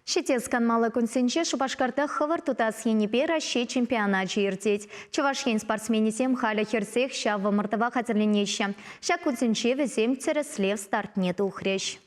Ҫитес канмалли кунсенче Шупашкарта хӑвӑрт утас енӗпе Раҫҫей чемпионачӗ иртет. Чӑваш Ен спортсменӗсем халӗ хӗрсех ҫав ӑмӑртӑва хатӗрленеҫҫӗ. Ҫак кунсенче вӗсем тӗрӗслев стартне тухрӗҫ.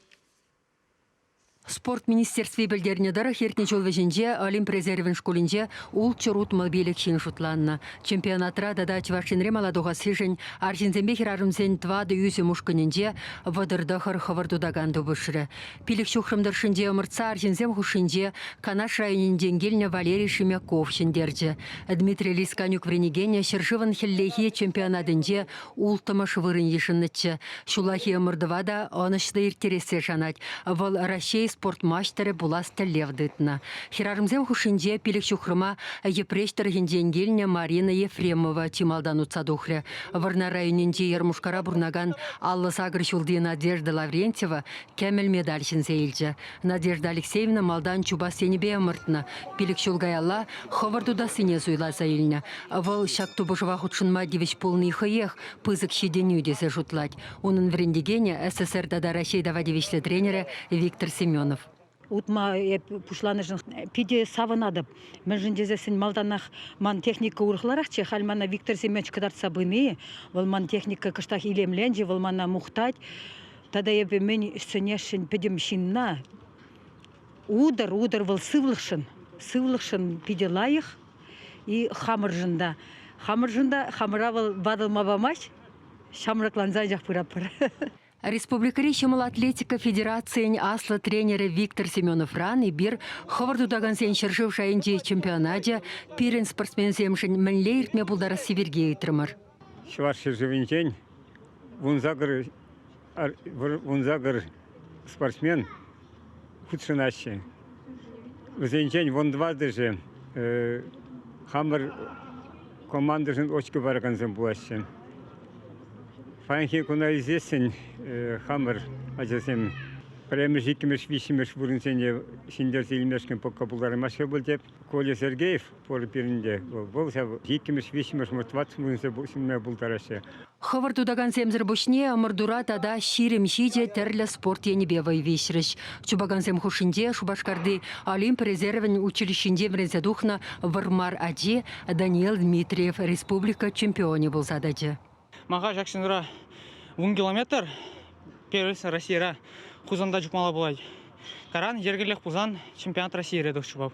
Спорт министерстви пӗлтернӗ тӑрӑх, иртнӗ ҫул вӗҫӗнче Олимп резервӗн шкулӗнче ултҫӗр 65 ҫын шутланнӑ. Чемпионатра тата Чӑваш Енре мала тухассишӗн арҫынсемпе хӗрарӑмсен тӑватӑ ӳсӗм ушкӑнӗнче 39 хӑвӑрт утакан тупӑшрӗ. Пилӗк ҫухрӑм тӑршшӗнче ӑмӑртса арҫынсем хушшинче Канаш районӗнчен килнӗ Валерий Шемяков ҫӗнтерчӗ. Дмитрий Лисканюк вӗренекенӗ ҫӗршывӑн хӗллехи чемпионатӗнче улттӑмӗш вырӑн йышӑннӑччӗ. Ҫуллахи ӑмӑртӑва та ӑнӑҫлӑ ирттерессе шанать. Вӑл Раҫҫей спорт маҫтӑрӗ пулас тӗллев тытнӑ. Хӗрарӑмсем хушшинче пилӗк ҫухрӑма Йӗпреҫ тӑрӑхӗнчен килнӗ Марина Ефремова чи малтан утса тухрӗ. Вӑрнар районӗнчи Ярмушкара пурӑнакан 58 ҫулти Надежда Лаврентьева кӗмӗл медаль ҫӗнсе илчӗ. Надежда Алексеевна малтан чупас енӗпе ӑмӑртнӑ. Пилӗк ҫул каялла хӑвӑрт утассине суйласа илнӗ. Вӑл ҫак тупӑшӑва хутшӑнма тивӗҫ пулни хӑех пысӑк ҫитӗнӳ тесе шутлать. Унӑн вӗрентекенӗ СССР тата Раҫҫей тава тивӗҫлӗ тренерӗ Виктор Семенов. Утма эп пуҫланӑшӑн питӗ савӑнатӑп. Мӗншӗн тесессӗн малтанах ман техника урӑхларахчӗ. Халь мана Виктор Семенович кӑтартса пыни, вӑл ман техника кӑштах илемленчӗ, вӑл мана мухтать. Тата эпӗ мӗн сӗнесшӗн пӗтӗм ҫынна утӑр, утӑр вӑл сывлӑхшӑн. Сывлӑхшӑн питӗ лайӑх и хамӑршӑн та. Хамӑршӑн та хамӑра вӑл ватӑлма памасть, ҫамрӑкланса анчах пыратпӑр. Республикӑри ҫӑмӑл атлетика федерацийӗн аслӑ тренерӗ Виктор Семеновран эпир хӑвӑрт утакансен ҫӗршыв шайӗнчи чемпионачӗ пирӗн спортсменсемшӗн мӗнле иртме пултарасси пирки ыйтрӑмӑр. Чӑваш ҫӗршывӗнчен 18 спортсмен хутшӑнаҫҫӗ. Вӗсенчен 14-шӗ хамӑр командӑшӑн очко паракансем пулаҫҫӗ. Паянхи куна илсессӗн хамӑр ачасем пӗрремӗш, иккӗмӗш, виҫҫӗмӗш вырӑнсене ҫӗнтерсе илмешкӗн пока пултараймаҫҫӗ пуль теп. Коля Сергеев пур пирӗнте. Вӑл ҫав иккӗмӗш, виҫҫӗмӗш, тӑваттӑмӗш вырӑнсене пултараҫҫӗ. Хӑвӑрт утакансемсӗр пуҫне ӑмӑртура тата 27 тӗрлӗ спорт енӗпе вӑй виҫрӗҫ. Чупакансем хушшинче Шупашкарти Олимп резервӗн училищинче вӗренсе тухнӑ Вӑрмар ачи Даниил Дмитриев республика чемпионӗ пулса тӑчӗ. Мага ҫак ҫынра 10 километр первенство Российӑра Хусанта чупмалла пулать. Каран йӗркеллех пулсан чемпионат Российӑре тух чупап.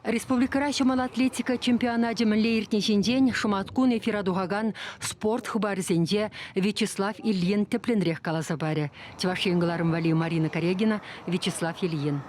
Республикӑра ҫӑмӑл атлетика чемпионачӗ мӗнле иртни ҫинчен шӑматкун эфира тухакан спорт хыпарӗсенче Вячеслав Ильин тӗплӗнрех каласа парӗ. Чӑваш Ен кӑларӑм валли Марина Карягина, Вячеслав Ильин.